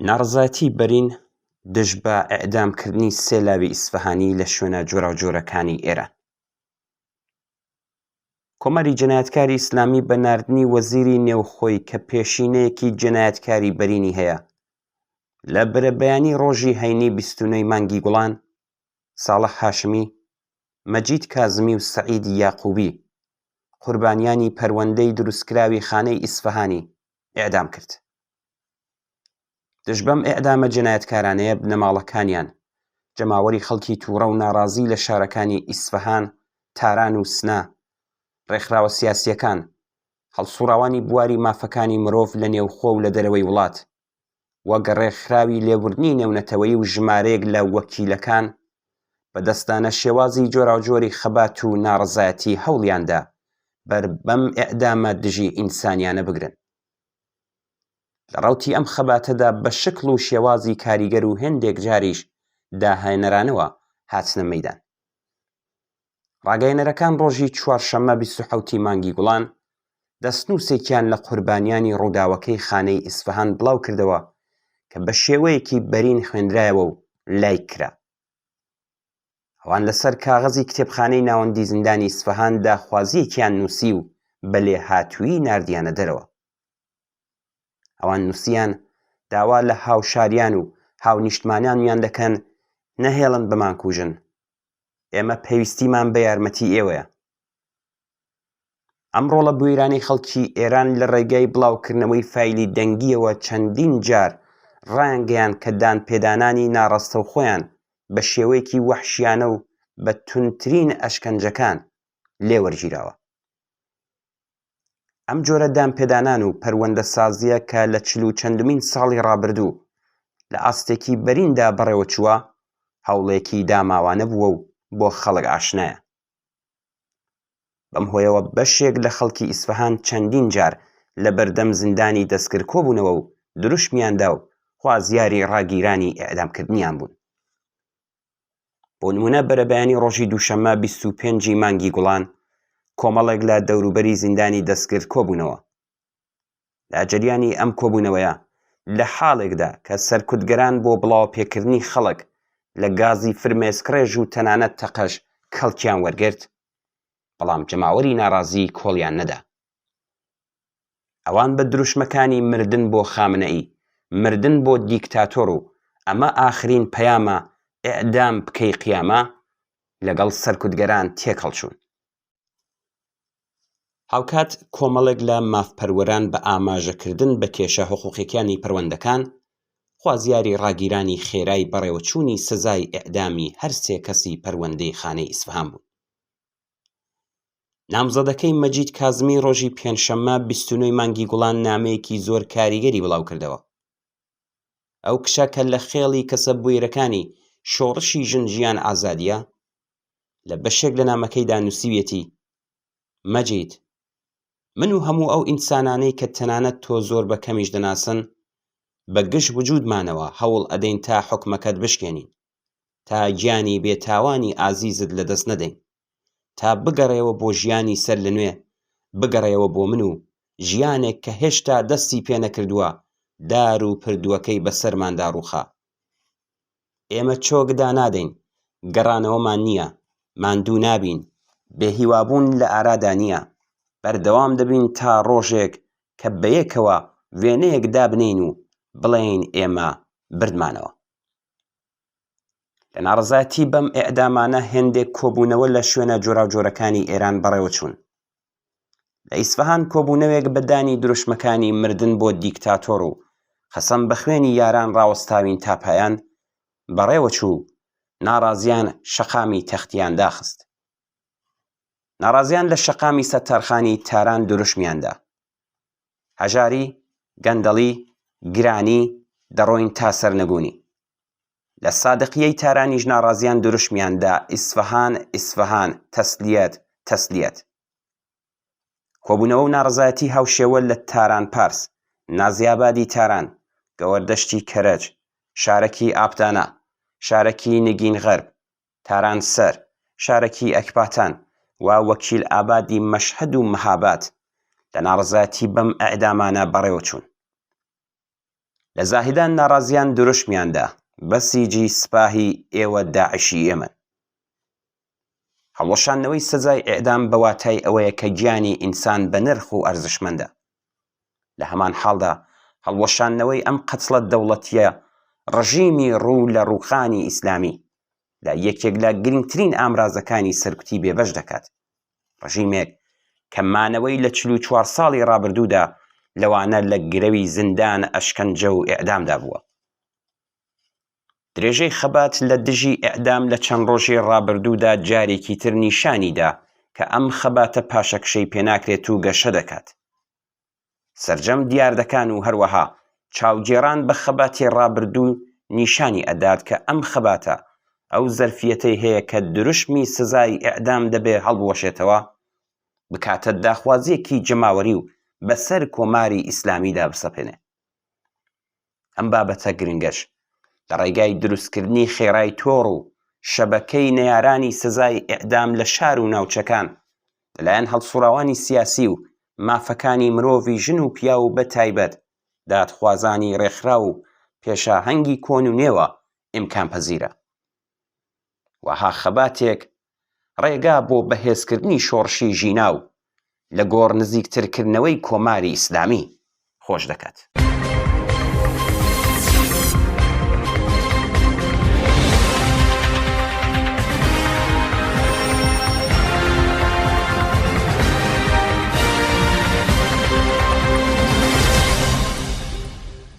ناڕەزایەتی بەرین دژ بە ئێعدامکردنی سێ لاوی ئیسفەهانی لە شوێنە جۆراوجۆرەکانی ئێران. کۆماری جەنایەتکاری ئیسلامی بە ناردنی وەزیری نێوخۆی کە پێشینەیەکی جەنایەتکاری بەرینی هەیە لە بەرەبەیانی ڕۆژی هەینی 29 مانگی گوڵان ساڵح هاشمی، مەجید کازمی و سەعید یاقوبی قوربانیانی پەروەندەی دروستکراوی خانەی ئیسفەهانی ئێعدام کرد. دژ بەم ئێعدامە جەنایەتکارانەیە بنەماڵەکانیان، جەماوەری خەڵکی تووڕە و ناڕازی لە شارەکانی ئیسفەهان، تاران و سنە، ڕێکخراوە سیاسییەکان، هەڵسووڕاوانی بواری مافەکانی مرۆڤ لە نێوخۆ و لە دەرەوەی وڵات، وەک ڕێکخراوی لێبوردنی نێونەتەوەیی و ژمارەیەک لە وەکیلەکان، بە دەستدانە شێوازی جۆراوجۆری خەبات و ناڕەزایەتی هەوڵیان دا بەر بەم ئێعدامە دژی ئینسانیانە بگرن. لە ڕەوتی ئەم خەباتەدا بە شکڵ و شێوازی کاریگەر و هێندێک جاریش داهێنەرانەوە هاتنە مەیدان. ڕاگەیەنەرەکان ڕۆژی چوارشەممە 27 ی مانگی گوڵان دەستنووسێکیان لە قوربانیانی ڕووداوەکەی خانەی ئیسفەهان بڵاو کردەوە کە بە شێوەیەکی بەرین خوێندرایەوە و لایک کرا. ئەوان لەسەر کاغەزی کتێبخانەی ناوەندی زیندانی ئیسفەهان داخوازییەکیان نووسی و بە لێهاتوویی ناردیانە دەرەوە. ئەوان نووسیان داوا لە هاوشاریان و هاونیشتمانانیان دەکەن نەهێڵن بمانکوژن. ئێمە پێویستیمان بە یارمەتی ئێوەیە. ئەم ڕۆڵە بوێرانەی خەڵکی ئێران لە ڕێگای بڵاوکردنەوەی فایلی دەنگییەوە چەندین جار ڕایانگەیاند کە دانپێدانانی ناڕاستەوخۆیان بە شێوەیەکی وەحشیانە و بە توندترین ئەشکەنجەکان لێ وەرگیراوە. ئەم جۆرە دانپێدانان و پەروەندەسازییە کە لە چل و چەندمین ساڵی ڕابردوو لە ئاستێکی بەریندا بەڕێوەچووە، هەوڵێکی داماوانە بووە و بۆ خەڵک ئاشنایە. بەم هۆیەوە بەشێک لە خەڵکی ئیسفەهان چەندین جار لە بەردەم زیندانی دەستکرد کۆبوونەوە و دروشمیان دا و خوازیاری ڕاگیرانی ئێعدامکردنیان بوون. بۆ نمونە بەرەبەیانی ڕۆژی دووشەممە 25 ی مانگی گوڵان کۆمەڵێک لە دەوروبەری زیندانی دەستکرد کۆبوونەوە. لە جەریانی ئەم کۆبوونەوەیە لە حاڵێکدا کە سەرکوتگەران بۆ بڵاوەپێکردنی خەڵک لە گازی فرمێسکڕێژ و تەنانەت تەقەش کەڵکیان وەرگرت، بەڵام جەماوەری ناڕازی کۆڵیان نەدا. ئەوان بە دروشمەکانی مردن بۆ خامنەئی، مردن بۆ دیکتاتۆر و ئەمە ئاخرین پەیامە ئێعدام بکەی قیامە لەگەڵ سەرکوتگەران تێکهەڵچوون. هاوکات کۆمەڵێک لە مافپەروەران بە ئاماژەکردن بە کێشە حقوقیەکانی پەروەندەکان، خوازیاری ڕاگیرانی خێرای بەڕێوەچوونی سزای ئێعدامی هەر سێ کەسی پەروەندەی خانەی ئیسفەهان بوون. نامزەدەکەی مەجید کازمی ڕۆژی پێنجشەممە 29 مانگی گوڵان نامەیەکی زۆر کاریگەری بڵاوکردەوە. ئەو کچە کە لە خێڵی کەسە بوێرەکانی شۆڕشی ژن ژیان ئازادیە، لە بەشێک لە نامەکەیدا نووسیویەتی، مەجید، من و هەموو ئەو ئینسانانەی کە تەنانەت تۆ زۆر بە کەمیش دەناسن، بە گژ وجودمانەوە هەوڵ ئەدەین تا حوکمەکەت بشکێنین، تا گیانی بێ تاوانی ئازیزت لە دەست نەدەین، تا بگەڕێوە بۆ ژیانی سەر لە نوێ، بگەڕێوە بۆ من و ژیانێک کە هێشتا دەستی پێ نەکردووە، دار و پردووەکەی بەسەرماندا ڕووخا. ئێمە چۆک دانادەین، گەڕانەوەمان نییە، ماندوو نابین، بێهیوابوون لە ئارادا نییە، بەردەوام دەبین تا ڕۆژێک کە بەیەکەوە وێنەیەک دابنێین و بڵێین ئێمە بردمانەوە. لە ناڕەزایەتی بەم ئێعدامانە هێندێک کۆبوونەوە لە شوێنە جۆراوجۆرەکانی ئێران بەڕێوەچوون. لە ئیسفەهان کۆبوونەوێک بە دانی دروشمەکانی مردن بۆ دیکتاتۆر و قەسەم بە خوێنی یاران ڕاوەستاوین تا پایان بەڕێوەچوو و ناڕازیان شەقامی تەختیان داخست. ناڕازیان لە شەقامی سەتارخانی تاران دروشمیان دا. هەژاری، گەندەڵی، گرانی، دەڕۆین تا سەرنگونی. لە سادقیەی تارانیش ناڕازیان دروشمیان دا ئیسفەهان، ئیسفەهان، تەسلیەت، تەسلیەت. کۆبوونەوە و ناڕەزایەتی هاوشێوە لە تاران پارس، نازیابادی تاران، گەوەردەشتی کەرەج، شارەکی ئاپدانا، شارەکی نگین غەرب، تاران سەر، شارەکی ئەکباتان و وەکیل ئابادی مەشهەد و مەهاباد لە ناڕەزایەتی بەم ئێعدامانە بەڕێوەچوون. لە زاهیدان ناڕازیان دروشمیان دا، بەسیجی سپاهی ئێوە داعشی ئێمەن. هەڵوەشاندنەوەی سزای ئێعدام بە واتای ئەوەیە کە گیانی ئینسان بەنرخ و ئەرزشمەندە. لە هەمان حاڵدا هەڵوەشاندنەوەی ئەم قەتڵە دەوڵەتییە ڕژیمی ڕوو لە ڕووخانی ئیسلامی لە یەکێک لە گرنگترین ئامرازەکانی سەرکوتی بێبەش دەکات. ڕژیمێک کە مانەوەی لە 44 ساڵی ڕابردوودا لەوانە لە گرەوی زیندان، ئەشکەنجە و ئێعدامدا بووە. درێژەی خەبات لە دژی ئێعدام لە چەند ڕۆژی ڕابردوودا جارێکی تر نیشانی دا کە ئەم خەباتە پاشەکشەی پێناکرێت و گەشە دەکات. سەرجەم دیاردەکان و هەروەها چاوگێڕان بە خەباتی ڕابردوو نیشانی ئەدات کە ئەم خەباتە ئەو زەرفیەتەی هەیە کە دروشمی سزای ئێعدام دەبێ هەڵبوەشێتەوە بکاتە داخوازییەکی جەماوەری و بەسەر کۆماری ئیسلامیدا بسەپێنێ. ئەم بابەتە گرنگەش لە ڕێگای دروستکردنی خێرای تۆڕ و شەبەکەی نەیارانی سزای ئێعدام لە شار و ناوچەکان لەلایەن هەڵسوڕاوانی سیاسی و مافەکانی مرۆڤی ژن و پیاو و بەتایبەت دادخوازانی ڕێکخراو و پێشاهەنگی کۆن و نوێوە ئیمکانپەزیرە. وەها خەباتێک ڕێگا بۆ بەهێزکردنی شۆڕشی ژینا و لە گۆڕ نزیکترکردنەوەی کۆماری ئیسلامی خۆش دەکات.